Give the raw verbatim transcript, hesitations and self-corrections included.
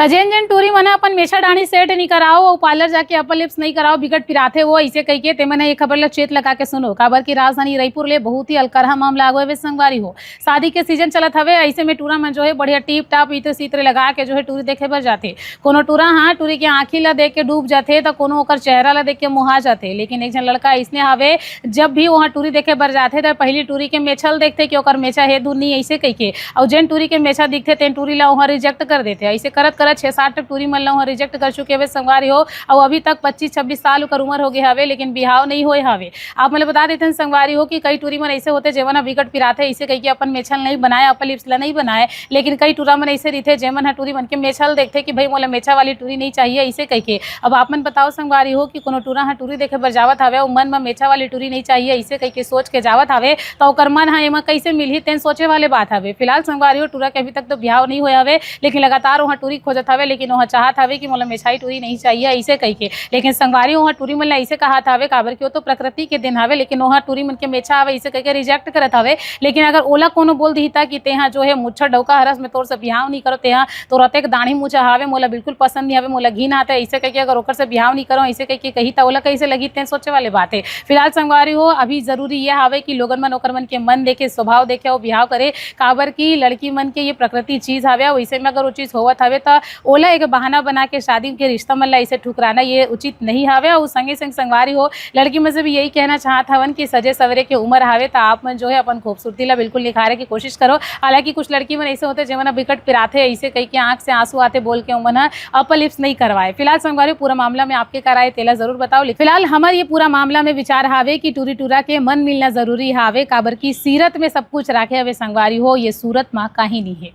जेन जेन टूरी मन ह अपन मेछा डांड़ी सेट नइ कराओ अउ पार्लर जाके अपर लिप्स नइ कराओ, बिकट पिराथे वो, अइसे कहिके तेमन ह ये खबर ल चेत लगा के सुनो, काबर कि राजधानी रईपुर ले बहुत ही अलकरहा मामला आगो हवे संगवारी हो। शादी के सीजन चलत हवे, अइसे में टूरा मन जो है बढ़िया टीप टाप इत्र सित्र लगा के जो है टूरी देखे बर जाथे। कोनो टूरा ह टूरी के आंखी ल देख के डूब जाथे, त कोनो ओकर चेहरा ल देख के मोहा जाथे। लेकिन एक झन लड़का अइसने हवे, जब भी वहाँ टूरी देखे बर जाथे, त पहली टूरी के मेछा ल देखथे कि ओकर मेछा हे धुन नहीं, अइसे कहिके। अउ जेन टूरी के मेछा दिखथे, तेन टूरी ला वहाँ रिजेक्ट कर देथे। अइसे करत करत छह सात ठक टूरी मन ला वहाँ रिजेक्ट कर चुके हवे संगवारी हो। अउ अभी तक पच्चीस छब्बीस साल ओकर उम्र हो गए हवे, लेकिन बिहाव नहीं होए हवे। आप मन ल बता देथन संगवारी हो कि कई टूरी मन अइसे होथे, जेमन ह बिकट पिराथे, अइसे कहिके अपन मेछा ल नहीं बनाए, अपन लिप्स ला नहीं बनाए। लेकिन कई टूरा मन अइसे रहिथे, जेमन ह टूरी मन के मेछा ल देखथे कि भाई, मोला मेछा वाली टूरी नहीं चाहिए, अइसे कहिके। अब आप मन बताओ संगवारी हो कि कोनो टूरा ह टूरी देखे बर जावत हवे अउ मन म मेछा वाली टूरी नहीं चाहिए, अइसे कहिके सोच के जावत हवे, त ओकर मन ह एमा कइसे मिलही, तेन सोचे वाले बात हवे। फिलहाल संगवारी हो, टूरा के अभी तक तो बिहाव नहीं होए हवे, लेकिन लगातार वहाँ टूरी खोजत हवे, लेकिन वहाँ चाहत हवे कि मोला मेछाई टूरी नहीं चाहिए, अइसे कहिके। लेकिन संगवारी वहाँ टूरी मन ल अइसे कहत हवे, काबर कि वो तो प्रकृति के देन हवे, लेकिन वहाँ टूरी मन के मेछा हवे, अइसे कहिके रिजेक्ट करत हवे। लेकिन अगर ओला कोनो बोल दिही ता कि तेहा जो है मुच्छर डौका हरस, मैं तोर से बिहाव नहीं करो, तेहा तोर अतेक दाढ़ी मुछा हवे, मोला बिल्कुल पसंद नहीं हवे, मोला घिन आथे, अइसे कहिके अगर ओकर से बिहाव नहीं करो, अइसे कहिके कही, त ओला कइसे लगही, तेन सोचे वाले बात है। फिलहाल संगवारी हो, अभी जरूरी ये हवे कि लोगन मन ओकर मन के मन देखे, स्वभाव देखे अउ बिहाव करे, काबर कि लड़की मन के ये प्रकृति चीज हवे, अउ अइसे में अगर वो चीज होवत हवे, त ओला एक बहाना बना के शादी के रिश्ता मन ला अइसे ठुकराना ये उचित नहीं हवे। अउ संगे संग संगवारी हो, लड़की मन से भी यही कहना चाहत हवन कि सजे सवरे के उम्र हवे, त आप मन जो है अपन खूबसूरती ला बिल्कुल निखारे की कोशिश करो। हालांकि कुछ लड़की मन अइसे होथे, जेमन ह बिकट पिराथे, अइसे कहिके आंख से आंसू आथे बोल के ओमन ह अपर लिप्स नहीं करवाए। फिलहाल संगवारी, पूरा मामला में आपके का राय, तेला जरूर बताओ। लेकिन फिलहाल हमर ये पूरा मामला में विचार हावे कि टूरी टूरा के मन मिलना जरूरी हावे, काबर कि सीरत में सब कुछ राखे हवे संगवारी हो, ये सूरत मा काही नहीं है।